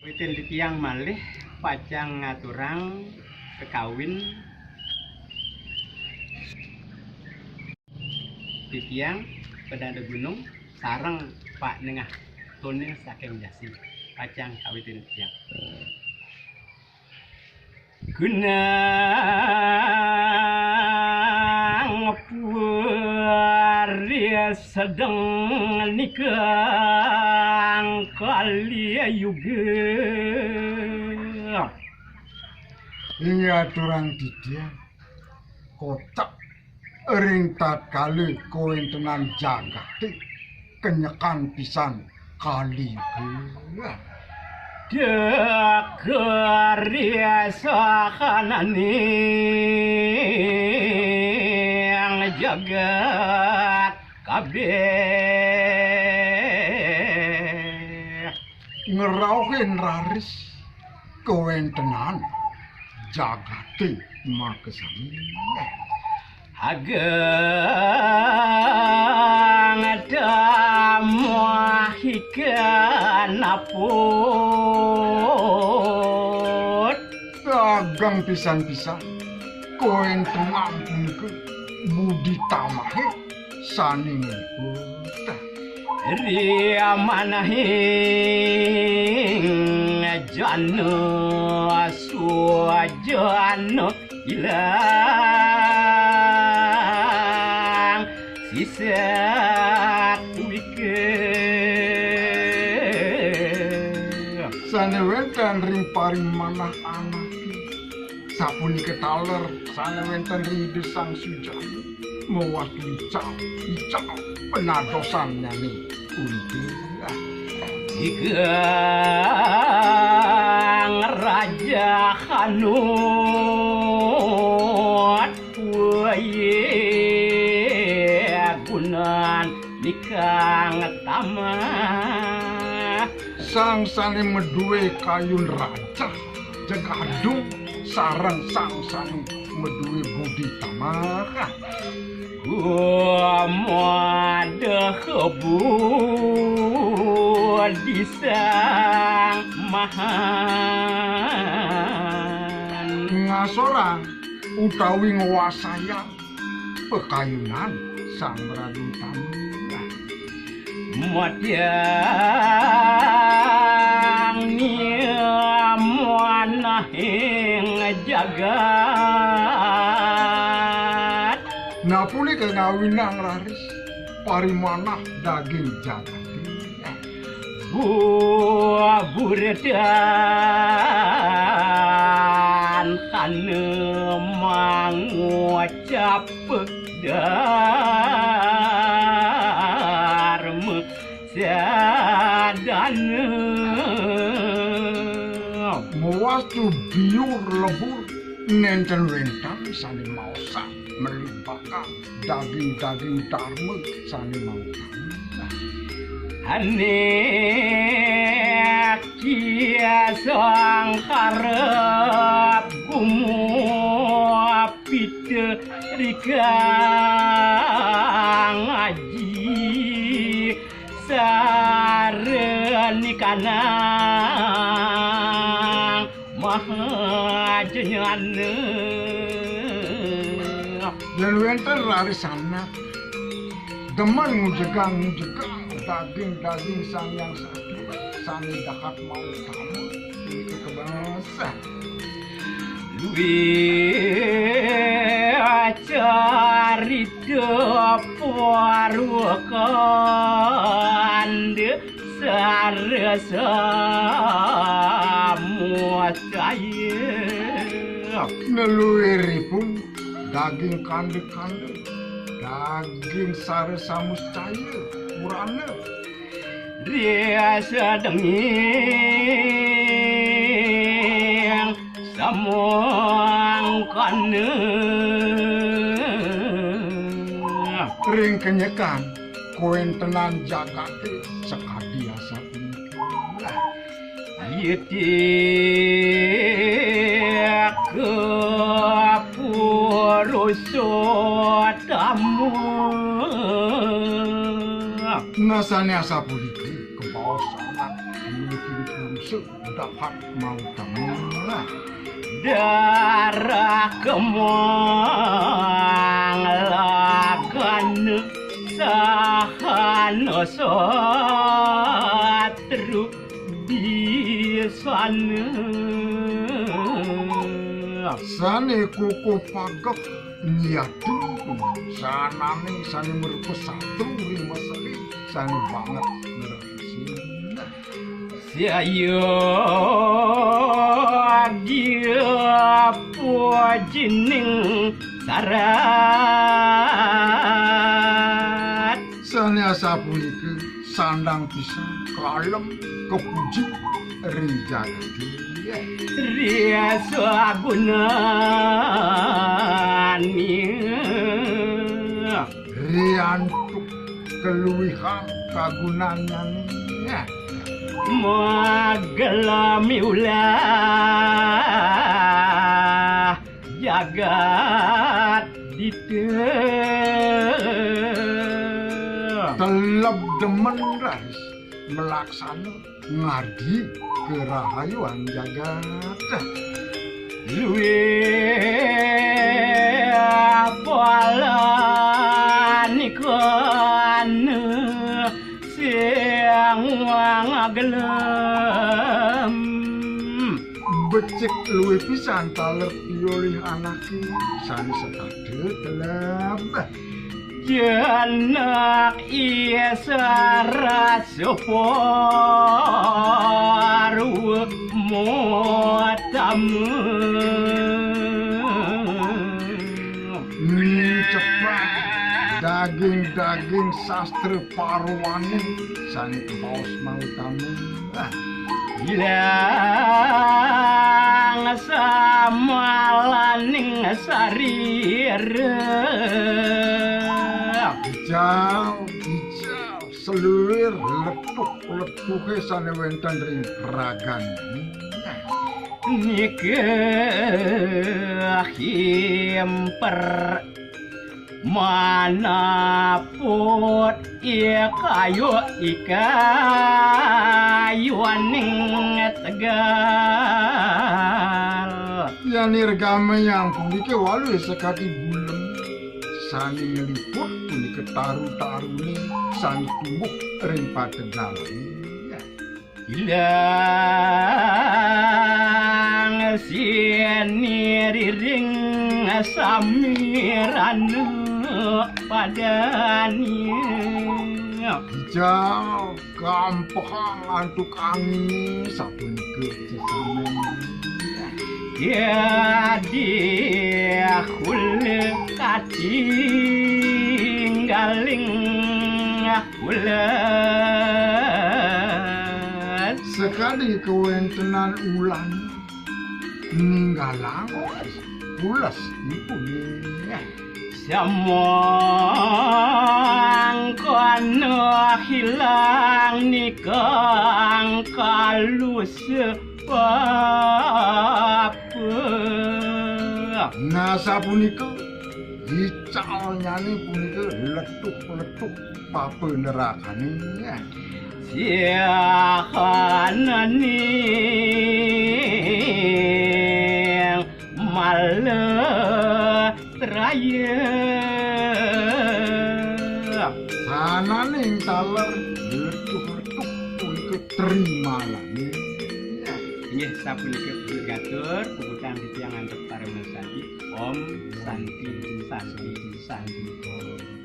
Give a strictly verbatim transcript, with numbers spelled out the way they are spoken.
Witin titiang malih pacang ngaturang kakawin titiang Pedanda Gunung sareng Pak Nengah Tone saking Jasi. Pacang kawitin titiang. Gunang puri sedeng nikang kali yuga. Inggih aturang titiang, kotak ring tatkala kawentenan jagate kenyekan pisan kali yuga. Degeri sahananing jagat kabeh. Ngrauhin raris kawentenan jagate makasami. Ageng damohika naput. Ageng pisan-pisan kawentenan punika budi tamahe sane ngliput. Ri manahing jana sujana ilang sisat wika. Sane wenten ring parimanah anake, sapunika taler sane wenten ring Ida Sang Sujana, mawastu ical, ical panadosannyané untu. Ikang raja hanut wayah gunan nikang tamah. Sang sane maduwe kayun raja, jegadung sareng sang sane maduwe budi tamah. Kumada budi sang mahan. Ngasorang utawi ngwasayang pakayunan sang Ratu Tama. Matyang niamanahing jagat. Napunika ngawinang raris parimanah daging jagate. Buburedan kana mangucap darma sadana. Mawastu biur lebur nenten wenten sane maosang meli bakal daging-daging darma sane mau. Anek kia sangkarep gumupita rikang aji sarenikanang mahajanyana. Yen wenten raris anak demen ngujegang-ngujegang daging-daging Sang Hyang Sati sane dahat mau utama, punika kebasa. Luwih carita parwakanda sarasa musaya. Neluwiripun daging kanda-kanda, daging sarasa musaya, purana. Riasa denging samangkana. Ring kenyekan kawentenan jagate sakadi asapunika. Yitike purusottama. Nasane asapunika kabaos anak Kiri pungsu dapat mau temu. Darah kemang lagan sahana satru di sana. Sane kukuh pageh nyadu sananing sane merupa satru ring masake sane banget ngresi. Saya dia pujining sarat. Sane asapunika sandang pisan kalem kapuji ring jagate. Ria sagunane. Riantuk keluihan kagunannyane. Magelami ulah jagat dite. Teleb demen ras melaksana ngardi kerahayuan jagat. Luwih balanikana sing ngagelem. Becik luwih pisan taler piolih anake sane setata teleb. Jenak isara suparwa mutama. Nicepat daging-daging sastra parwaning sane kebaos mautama. Ilang samalaning sarira. Ijal, ijal, seluwir letuh-letuhe sane wenten ring ragane. Nika himper manaput ikayu ikayuaning tegal. Yan nirgamayang punike walu sakadi bulem sane ngliput punika taru-tarune sane tumbuh ring pategale. Ilang sini riring samirana padani. Ijal kampehang antuk angin sapunika sesamen. Yadi kula katinggaling ulan. Sekadi kawentenan ulan ninggalang pules ipune. Samangkana hilang nikang kalus papa. Nah, sapunika icalnyane punika letuh-letuh papa nerakane. Siahananing mala traya. Sananing taler letuh-letuh punika trimalane. Inggih sapunika puput gatur, puputang titiang antuk parama santi. Om Santi, Santi, Santi, Om.